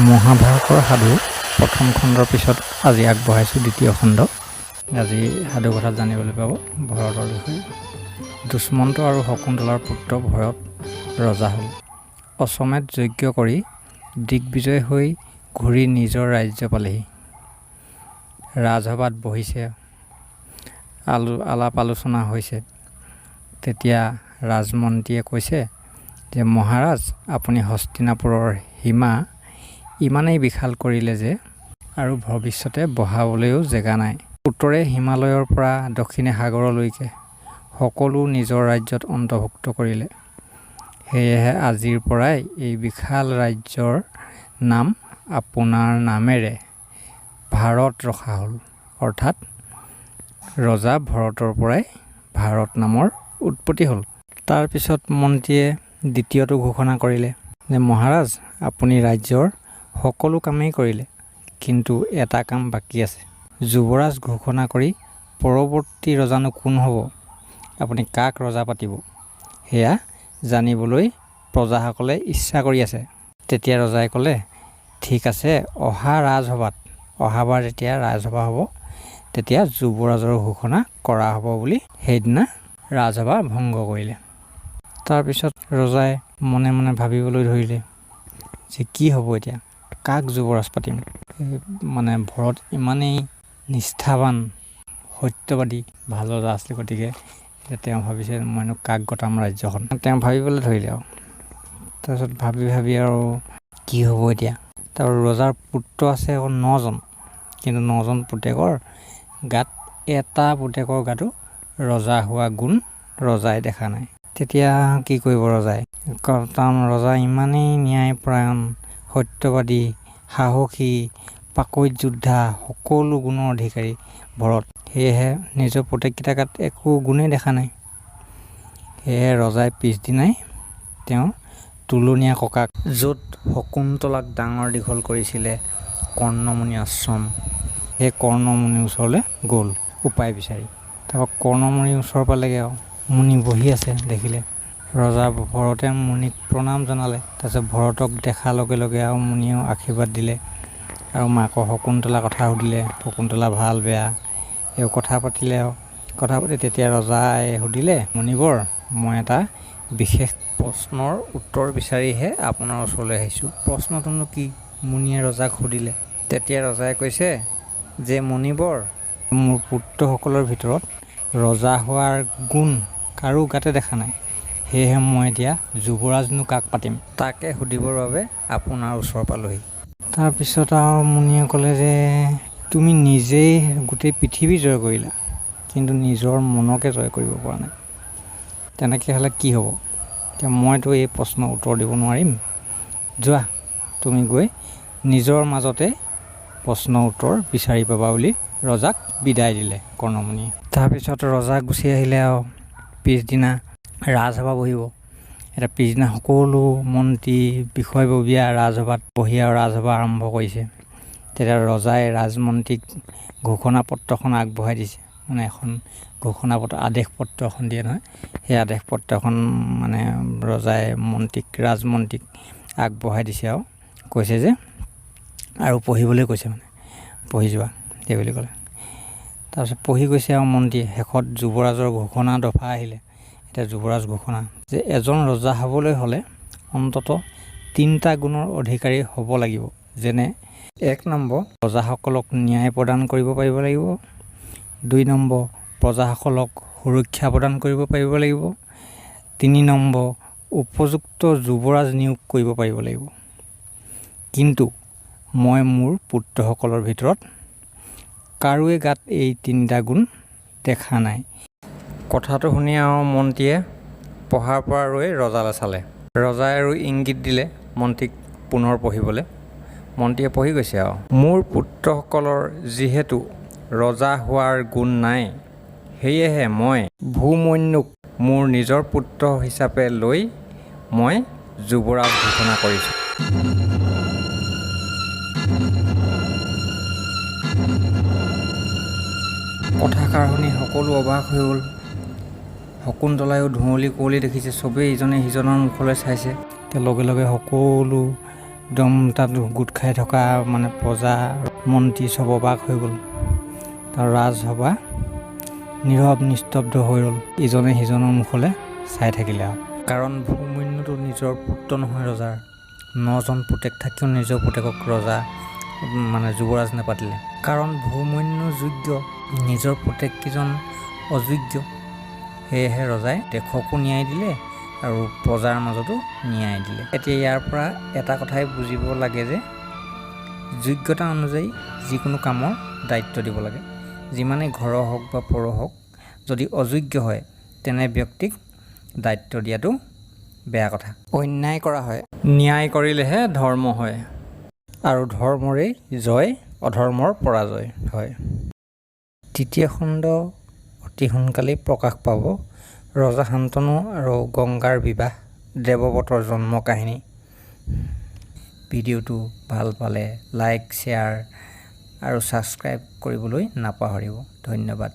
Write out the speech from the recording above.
মহাভাৰতৰ সাধু প্ৰথম খণ্ডৰ পিছত আজি আগবঢ়াইছোঁ দ্বিতীয় খণ্ড। আজি সাধু কথাত জানিবলৈ পাব ভৰতৰ বিষয়ে। দুষ্মন্ত আৰু শকুন্তলাৰ পুত্ৰ ভৰত ৰজা হ'ল। অশ্বমেধ যজ্ঞ কৰি দিগ্বিজয় হৈ ঘূৰি নিজৰ ৰাজ্য পালেহি। ৰাজসভাত বহিছে, আলাপ আলোচনা হৈছে। তেতিয়া ৰাজমন্ত্ৰীয়ে কৈছে যে মহাৰাজ, আপুনি হস্তিনাপুৰৰ সীমা ইমানেই বিশাল কৰিলে যে আৰু ভৱিষ্যতে বঢ়াবলৈও জেগা নাই। উত্তৰে হিমালয়ৰ পৰা দক্ষিণে সাগৰলৈকে সকলো নিজৰ ৰাজ্যত অন্তৰ্ভুক্ত কৰিলে। সেয়েহে আজিৰ পৰাই এই বিশাল ৰাজ্যৰ নাম আপোনাৰ নামেৰে ভাৰত ৰখা হ'ল। অৰ্থাৎ ৰজা ভৰতৰ পৰাই ভাৰত নামৰ উৎপত্তি হ'ল। তাৰপিছত মন্ত্ৰীয়ে দ্বিতীয়টো ঘোষণা কৰিলে যে মহাৰাজ, আপুনি ৰাজ্যৰ সকলো কামেই কৰিলে, কিন্তু এটা কাম বাকী আছে। যুৱৰাজ ঘোষণা কৰি পৰৱৰ্তী ৰজানো কোন হ'ব, আপুনি কাক ৰজা পাতিব, সেয়া জানিবলৈ প্ৰজাসকলে ইচ্ছা কৰি আছে। তেতিয়া ৰজাই ক'লে, ঠিক আছে, অহা ৰাজসভাত, অহাবাৰ যেতিয়া ৰাজসভা হ'ব তেতিয়া যুৱৰাজৰ ঘোষণা কৰা হ'ব বুলি সেইদিনা ৰাজসভা ভংগ কৰিলে। তাৰপিছত ৰজাই মনে মনে ভাবিবলৈ ধৰিলে যে কি হ'ব এতিয়া, কাক যুৱৰাজ পাতিম। মানে ভৰত ইমানেই নিষ্ঠাবান, সত্যবাদী, ভাল ৰজা আছিলে, গতিকে এতিয়া তেওঁ ভাবিছে মইনো কাক গতাম ৰাজ্যখন। তেওঁ ভাবিবলৈ ধৰিলে আৰু তাৰপিছত ভাবি ভাবি আৰু কি হ'ব এতিয়া। তাৰ ৰজাৰ পুত্ৰ আছে আকৌ নজন, কিন্তু নজন পুতেকৰ গাত এটা পুতেকৰ গাতো ৰজা হোৱা গুণ ৰজাই দেখা নাই। তেতিয়া কি কৰিব ৰজাই? কাৰণ ৰজা ইমানেই ন্যায়পৰায়ণ, সত্যবাদী, সাহসী, পাকৈত যোদ্ধা, সকলো গুণৰ অধিকাৰী ভৰত। সেয়েহে নিজৰ পুতেককেইটাৰ গাত একো গুণেই দেখা নাই। সেয়েহে ৰজাই পিছদিনাই তেওঁ তোলনীয়া ককাক, য'ত শকুন্তলাক ডাঙৰ দীঘল কৰিছিলে কৰ্ণমুনি আশ্ৰম, সেই কৰ্ণমুনিৰ ওচৰলৈ গ'ল উপায় বিচাৰি। তাৰপৰা কৰ্ণমুনিৰ ওচৰ পালেগৈ আৰু মুনি বহি আছে দেখিলে। ৰজা ভৰতে মুনিক প্ৰণাম জনালে। তাৰপিছত ভৰতক দেখাৰ লগে লগে আৰু মুনিয়েও আশীৰ্বাদ দিলে আৰু মাকৰ শকুন্তলাৰ কথা সুধিলে, শকুন্তলা ভাল বেয়া এই কথা পাতিলে। আৰু কথা পাতি তেতিয়া ৰজাই সুধিলে, মুনিবৰ, মই এটা বিশেষ প্ৰশ্নৰ উত্তৰ বিচাৰিহে আপোনাৰ ওচৰলৈ আহিছোঁ। প্ৰশ্নটোনো কি? মুনিয়ে ৰজাক সুধিলে। তেতিয়া ৰজাই কৈছে যে মুনিবৰ, মোৰ পুত্ৰসকলৰ ভিতৰত ৰজা হোৱাৰ গুণ কাৰো গাতে দেখা নাই। সেয়েহে মই এতিয়া যুৱৰাজনো কাক পাতিম, তাকে সুধিবৰ বাবে আপোনাৰ ওচৰ পালোহি। তাৰপিছত আৰু মুনিয়ে ক'লে যে তুমি নিজেই গোটেই পৃথিৱী জয় কৰিলা, কিন্তু নিজৰ মনকে জয় কৰিব পৰা নাই, তেনেকৈ হ'লে কি হ'ব? এতিয়া মইতো এই প্ৰশ্নৰ উত্তৰ দিব নোৱাৰিম। যোৱা, তুমি গৈ নিজৰ মাজতে প্ৰশ্নৰ উত্তৰ বিচাৰি পাবা বুলি ৰজাক বিদায় দিলে কৰ্ণমুনিয়ে। তাৰপিছত ৰজা গুচি আহিলে আৰু পিছদিনা ৰাজসভা বহিব। এতিয়া পিছদিনা সকলো মন্ত্ৰী বিষয়ববীয়া ৰাজসভাত বহি আৰু ৰাজসভা আৰম্ভ কৰিছে। তেতিয়া ৰজাই ৰাজমন্ত্ৰীক ঘোষণা পত্ৰখন আগবঢ়াই দিছে। মানে এখন ঘোষণা পত্ৰ, আদেশ পত্ৰ এখন দিয়ে নহয়, সেই আদেশ পত্ৰখন মানে ৰজাই মন্ত্ৰীক, ৰাজমন্ত্ৰীক আগবঢ়াই দিছে আৰু কৈছে যে আৰু পঢ়িবলৈ কৈছে, মানে পঢ়ি যোৱা সেই বুলি ক'লে। তাৰপিছত পঢ়ি গৈছে আৰু মন্ত্ৰীয়ে। শেষত যুৱৰাজৰ ঘোষণা দফা আহিলে। এতিয়া যুৱৰাজ ঘোষণা যে এজন ৰজা হ'বলৈ হ'লে অন্ততঃ তিনিটা গুণৰ অধিকাৰী হ'ব লাগিব। যেনে 1 নম্বৰ, প্ৰজাসকলক ন্যায় প্ৰদান কৰিব পাৰিব লাগিব। 2 নম্বৰ, প্ৰজাসকলক সুৰক্ষা প্ৰদান কৰিব পাৰিব লাগিব। 3 নম্বৰ, উপযুক্ত যুৱৰাজ নিয়োগ কৰিব পাৰিব লাগিব। কিন্তু মই মোৰ পুত্ৰসকলৰ ভিতৰত কাৰোৱে গাত এই তিনিটা গুণ দেখা নাই। কথাটো শুনি আৰু মন্ত্ৰীয়ে পঢ়াৰ পৰা ৰৈ ৰজালৈ চালে। ৰজাই আৰু ইংগিত দিলে মন্ত্ৰীক পুনৰ পঢ়িবলৈ। মন্ত্ৰীয়ে পঢ়ি গৈছে আৰু মোৰ পুত্ৰসকলৰ যিহেতু ৰজা হোৱাৰ গুণ নাই, সেয়েহে মই ভূমন্যুক মোৰ নিজৰ পুত্ৰ হিচাপে লৈ মই যুৱৰাজ ঘোষণা কৰিছোঁ। কথাষাৰ শুনি সকলো অবাক হৈ গ'ল। শকুন্তলায়ো ধুঁৱলি কুঁৱলী দেখিছে, চবেই ইজনে সিজনৰ মুখলৈ চাইছে। এতিয়া লগে লগে সকলো একদম তাত গোট খাই থকা মানে প্ৰজা, মন্ত্ৰী চব অবাক হৈ গ'ল। তাৰ ৰাজসভা নীৰৱ নিস্তব্ধ হৈ ৰ'ল। ইজনে সিজনৰ মুখলৈ চাই থাকিলে আৰু, কাৰণ ভূমন্যুটো নিজৰ পুত্ৰ নহয় ৰজাৰ। 9জন পুতেক থাকিও নিজৰ পুতেকক ৰজা মানে যুৱৰাজ নাপাতিলে, কাৰণ ভূমন্যু যোগ্য, নিজৰ পুতেককেইজন অযোগ্য। সেয়েহে ৰজাই দেশকো ন্যায় দিলে আৰু প্ৰজাৰ মাজতো ন্যায় দিলে। এতিয়া ইয়াৰ পৰা এটা কথাই বুজিব লাগে যে যোগ্যতা অনুযায়ী যিকোনো কামৰ দায়িত্ব দিব লাগে। যিমানেই ঘৰৰ হওক বা পৰৰ হওক, যদি অযোগ্য হয় তেনে ব্যক্তিক দায়িত্ব দিয়াটো বেয়া কথা, অন্যায় কৰা হয়। ন্যায় কৰিলেহে ধৰ্ম হয় আৰু ধৰ্মৰেই জয়, অধৰ্মৰ পৰাজয় হয়। তৃতীয় খণ্ড অতি সোনকালেই প্ৰকাশ পাব। ৰজা শান্তনু আৰু গংগাৰ বিবাহ, দেৱব্ৰতৰ জন্ম কাহিনী। ভিডিঅ'টো ভাল পালে লাইক, শ্বেয়াৰ আৰু ছাবস্ক্ৰাইব কৰিবলৈ নাপাহৰিব। ধন্যবাদ।